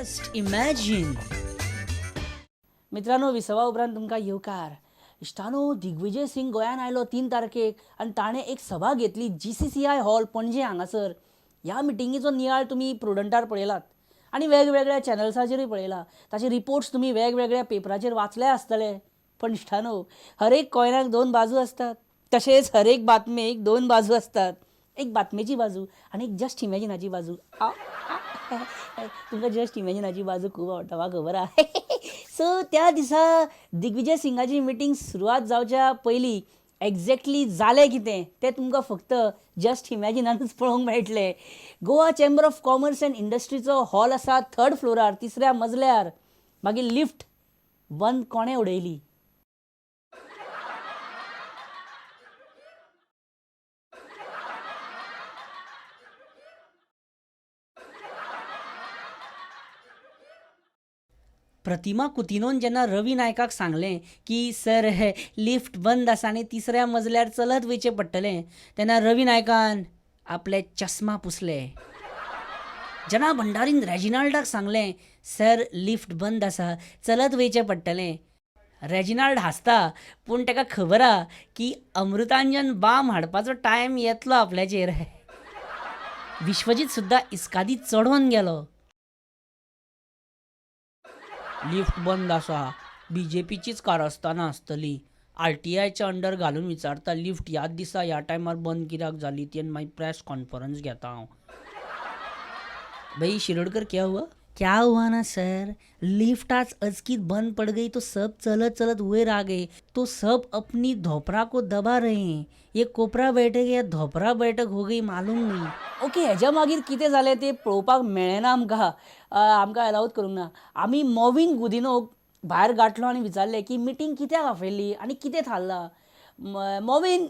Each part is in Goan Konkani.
Just imagine. मित्रांनो, विसवा उपरांत तुमकां येवकार. इश्टानो, दिग्विजय सिंग गोंयान आयलो 3 तारखेक आनी ताणें एक सभा घेतली GCCI hall Panaji हांगासर. ह्या मिटिंगेचो नियाळ तुमी प्रुडंटार पळयलात आनी वेगवेगळ्या चॅनल्साचेरूय पळयला. ताचे रिपोर्ट्स तुमी वेगवेगळ्या पेपराचेर वाचले आसतले. पण इश्टानो, हर एक कॉयनाक 2 बाजू आसतात, तशेंच हर एक बातमेक 2 बाजू आसतात. एक बातमेची बाजू आनी एक जस्ट इमॅजिनाची बाजू. तुमकां जस्ट इमॅजिनाची बाजू खूब आवडटा, म्हाका खबर आहा. सो त्या दिसा दिग्विजय सिंगाची मिटींग सुरवात जावच्या पयलीं एक्झॅक्टली जालें कितें तें तुमकां फक्त जस्ट इमॅजिनानूच पळोवंक मेळटलें. Goa chamber of commerce and इंडस्ट्रीचो hall आसा 3rd फ्लोरार, 3ऱ्या मजल्यार. मागीर लिफ्ट बंद कोणें उडयली? प्रतिमा कुतिनोन जेन्ना रवी नायकाक सांगलें की सर हे लिफ्ट बंद आसा आनी 3ऱ्या मजल्यार चलत वयचें पडटलें, तेन्ना रवी नायकान आपले चश्मा पुसले. जना भंडारीन रेजिनाल्डाक सांगलें सर लिफ्ट बंद आसा, चलत वयचें पडटलें. रेजिनाल्ड हांसता, पूण ताका खबर आहा की अमृतांजन बाम हाडपाचो टायम येतलो आपल्याचेर. विश्वजीत सुद्दां इस्कादी चडोवन गेलो. लिफ्ट बंद आसा, बीजेपीचीच कारस्थानां आसतली. RTIच्या अंडर घालून विचारता लिफ्ट ह्याच दिसा ह्या टायमार बंद कित्याक जाली ती, आनी मागीर प्रेस कॉन्फरन्स घेता हांव. भाई शिरोडकर, क्या हुआ? क्या हुआ ना सर, लिफ्ट आज अचकीत बंद पड़ गई तो सब चलत चलत वयर आ गए, तो सब अपनी धोपरा को दबा रहे हैं. ये कोपरा बैठक या धोपरा बैठक हो गई मालूम नहीं. ओके, हेज्या मागीर कितें जालें तें पळोवपाक मेळ्ळें ना आमकां, आमकां एलावूच करूंक ना. आमी मॉविन गुदिनोक भायर गांठलो आनी विचारलें की मिटींग कित्याक आपयल्ली आनी कितें थारलां. मॉविन,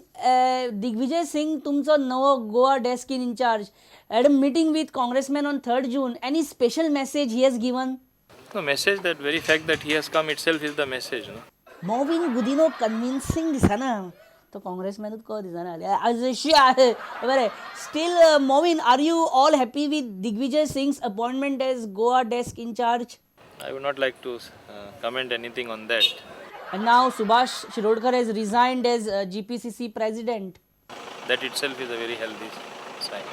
दिग्विजय सिंग तुमचो नवो Goa desk in charge had a meeting with congressman on 3rd June. Any special message he has given? No message, that very fact that he has come itself is the message, no? Mauvin Godinho convincing दिसना, तो काँग्रेसमॅनूच को दिसना. बरें, still Mauvin, are you all happy with Digvijay Singh's appointment as Goa desk in charge? I would not like to comment anything on that. And now Subhash Shirodkar has resigned as GPCC president. That itself is a very healthy sign.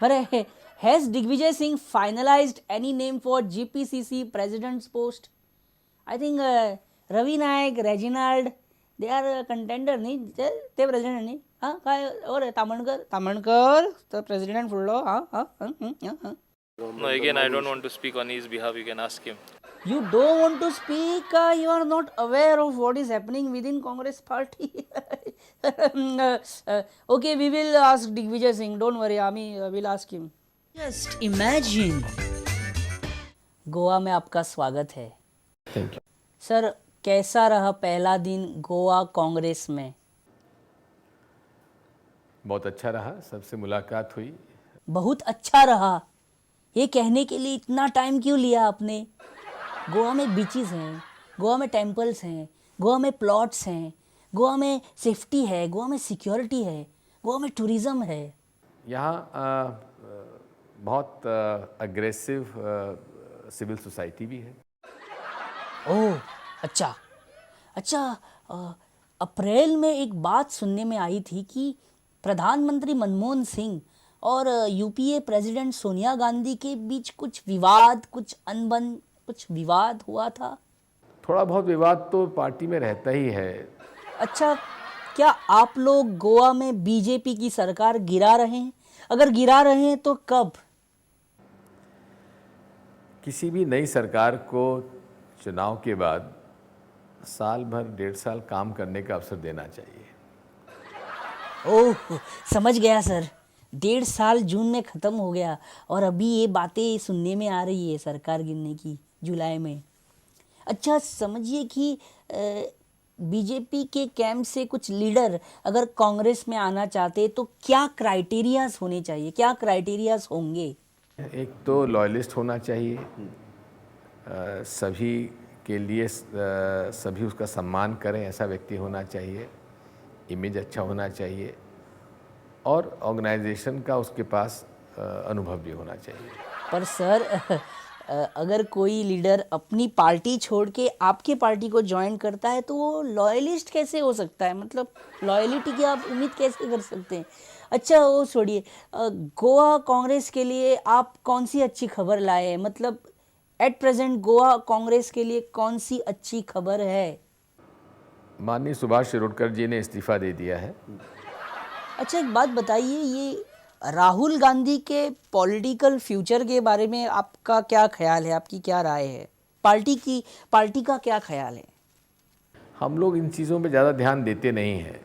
बरें, has Digvijay Singh finalized any name for GPCC president's post? I think Ravi Naik, Reginald, they are contender न्ही, ते प्रेसिडेंट न्ही? हां, काय ओरे तामणकर, तामणकर तो प्रेसिडेंट फुडलो. हां हां हां. No, again, I don't want to speak on his behalf. You can ask him. You don't want to speak, you are not aware of what is happening within Congress party. Okay, we will ask Digvijay Singh. Don't worry, Ami will ask him. Just imagine. Goa में आपका स्वागत है. Thank you. Sir, कैसा रहा पहला दिन गोवा कांग्रेस में? बहुत अच्छा रहा, सबसे मुलाकात हुई. बहुत अच्छा रहा ये कहने के लिए इतना टाइम क्यों लिया आपने? गोवा में बीचेस हैं, गोवा में टेम्पल्स हैं, गोवा में प्लॉट्स हैं, गोवा में सेफ्टी है, गोवा में सिक्योरिटी है, गोवा में टूरिज़्म है. यहाँ बहुत अग्रेसिव सिविल सोसाइटी भी है. ओह अच्छा अच्छा. अप्रैल में एक बात सुनने में आई थी कि प्रधानमंत्री मनमोहन सिंह और यूपीए प्रेसिडेंट सोनिया गांधी के बीच कुछ विवाद, कुछ अनबन, कुछ विवाद हुआ था. थोड़ा बहुत विवाद तो पार्टी में रहता ही है. अच्छा, क्या आप लोग गोवा में बीजेपी की सरकार गिरा रहे हैं? अगर गिरा रहे हैं तो कब? किसी भी नई सरकार को चुनाव के बाद साल भर 1.5 साल काम करने का अवसर देना चाहिए. ओह, समझ गया सर. 1.5 साल जून में ख़त्म हो गया और अभी ये बातें सुनने में आ रही है सरकार गिरने की जुलाई में. अच्छा, समझिए कि बीजेपी के कैंप से कुछ लीडर अगर कांग्रेस में आना चाहते तो क्या क्राइटेरियाज होने चाहिए, क्या क्राइटेरियाज होंगे? एक तो लॉयलिस्ट होना चाहिए, सभी के लिए सभी उसका सम्मान करें ऐसा व्यक्ति होना चाहिए, इमेज अच्छा होना चाहिए और ऑर्गेनाइजेशन का उसके पास अनुभव भी होना चाहिए. पर सर, अगर कोई लीडर अपनी पार्टी छोड़ के आपके पार्टी को ज्वाइन करता है तो वो लॉयलिस्ट कैसे हो सकता है? मतलब लॉयलिटी की आप उम्मीद कैसे कर सकते हैं? अच्छा वो छोड़िए, गोवा कांग्रेस के लिए आप कौन सी अच्छी खबर लाए हैं? मतलब at present Goa Congress K लिए कौन सी अच्छी खबर है? माननीय सुभाष शिरोडकर जी ने इस्तीफा दे दिया है। अच्छा एक बात बताइए, ये Rahul Gandhi K political future K बारे में आपका क्या ख्याल है, आपकी क्या राय है? पार्टी का क्या ख्याल है? हम लोग इन चीज़ों पे ज़्यादा ध्यान देते नहीं हैं।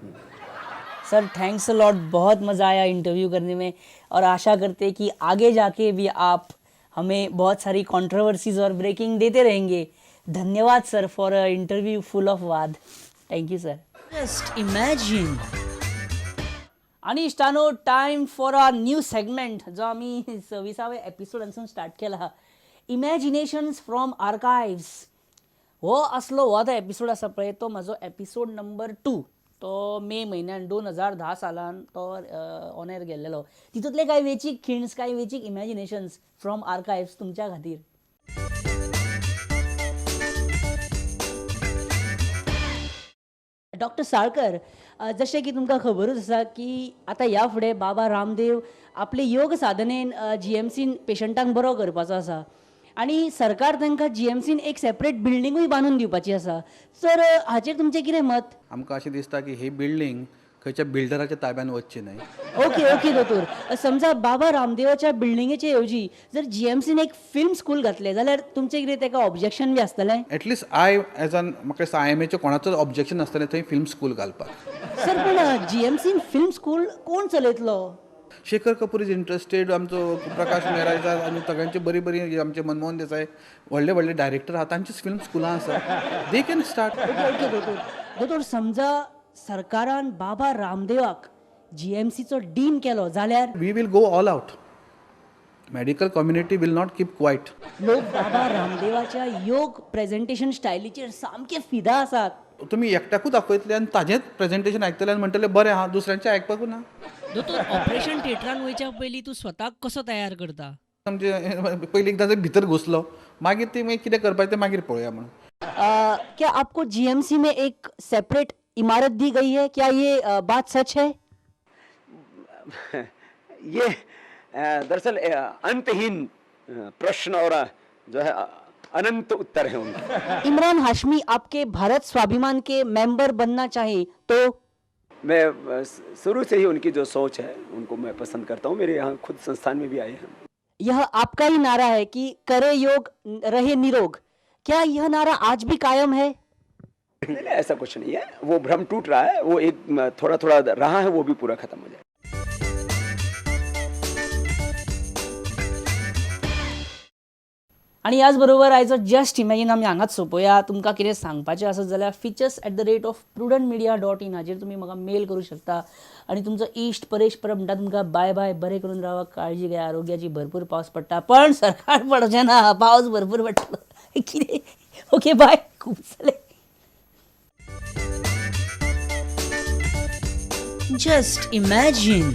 सर thanks a lot, बहुत मज़ा आया इंटरव्यू करने में और आशा करते हैं कि आगे जाके भी आप हमें बहुत सारी कंट्रोवर्सीज और ब्रेकिंग देते रहेंगे। धन्यवाद sir for a interview full of वाद। Thank you sir. Just imagine. आनी इश्टानो, time for a new segment जो आमी सव्वीसाव्या एपिसोडांसून स्टार्ट केला, इमॅजिनेशन्स फ्रॉम आर्कायव्स. हो आसलो हो आतां एपिसोड आसा पळय तो म्हाजो एपिसोड नंबर 2, तो मे म्हयन्यान 2010 सालान तो ऑन एर गेल्लेलो. तितूंतले कांय वेचीक खिण्स, कांय वेचीक इमॅजिनेशन्स फ्रॉम आर्कायव्स तुमच्या खातीर. डॉक्टर साळकर, जशें की तुमकां खबरूच आसा की आतां ह्या फुडें बाबा रामदेव आपले योग साधनेन जीएमसीन पेशंटांक बरो करपाचो आसा आनी सरकार तांकां जीएमसीन एक सेपरेट बिल्डिंगूय बांदून दिवपाची आसा. सर हाचेर तुमचें कितें मत? आमकां अशें दिसता की ही बिल्डींग खंयच्या बिल्डराच्या ताब्यान वचची न्हय. ओके ओके दोतोर, समजा बाबा रामदेवाच्या बिल्डिंगेचे येवजी जर जीएमसीन एक फिल्म स्कूल घातलें जाल्यार तुमचें कितें ताका ऑब्जेक्शन बी आसतलें? At least I as an म्हाका दिसता आयएमएचें कोणाचोच ऑब्जेक्शन नासतलें थंय फिल्म स्कूल घालपाक. सर पण जीएमसीन फिल्म स्कूल कोण चलयतलो? शेखर कपूर is interested, आमचो प्रकाश मेहरा आसा आनी सगळ्यांची बरी बरी आमचे मनमोहन देसाय व्हडले व्हडले डायरेक्टर आहा, तांचीच फिल्म स्कुलां आसा, they can start. Okay okay दोतोर. दोतोर समजा सरकारान बाबा रामदेवाक जीएमसीचो डीन केलो जाल्यार? We will go all out. Medical community will not keep quiet. लोक बाबा रामदेवाच्या योग प्रेजेंटेशन स्टायलीचेर सामके फिदा आसात. तुमी एकट्याकूच दाखयतले आनी ताजेंच प्रेजेंटेशन आयकतले आनी म्हणटले बरें आहा, दुसऱ्यांचें आयकपाकूच ना. दोतोर ऑपरेशन थिएटरान वयच्या पयलीं तूं स्वताक कसो तयार करता? आमचे पयलीं एकदां भितर घुसलो मागीर ती मागीर कितें करपाचें तें मागीर पळोवया म्हणून. क्या आपको जीएमसी में एक सेपरेट इमारत दी गई है, क्या ये बात सच है? ये दरअसल अंतहीन प्रश्न और जो है अनंत उत्तर है उनके. इमरान हाशमी आपके भारत स्वाभिमान के मेंबर बनना चाहे तो? मैं शुरू से ही उनकी जो सोच है उनको मैं पसंद करता हूँ। मेरे यहाँ खुद संस्थान में भी आए हैं। यह आपका ही नारा है कि करे योग रहे निरोग, क्या यह नारा आज भी कायम है? नहीं नहीं, ऐसा कुछ नहीं है, वो भ्रम टूट रहा है, वो एक थोड़ा थोड़ा रहा है वो भी पूरा खत्म हो जाए. आनी ह्याच बरोबर आयचो जस्ट इमॅजीन आमी हांगाच सोंपोया. तुमकां कितें सांगपाचें आसत जाल्यार features@prudentmedia.in हाचेर तुमी म्हाका मेल करूं शकता. आनी तुमचो इश्ट परेश परब म्हणटा तुमकां बाय बाय, बरें करून रावा, काळजी घेया, आरोग्याची भरपूर पावस पडटा पण सरकार पडचें ना, पावस भरपूर पडटलो. कितें ओके बाय, खूब जालें. Just imagine.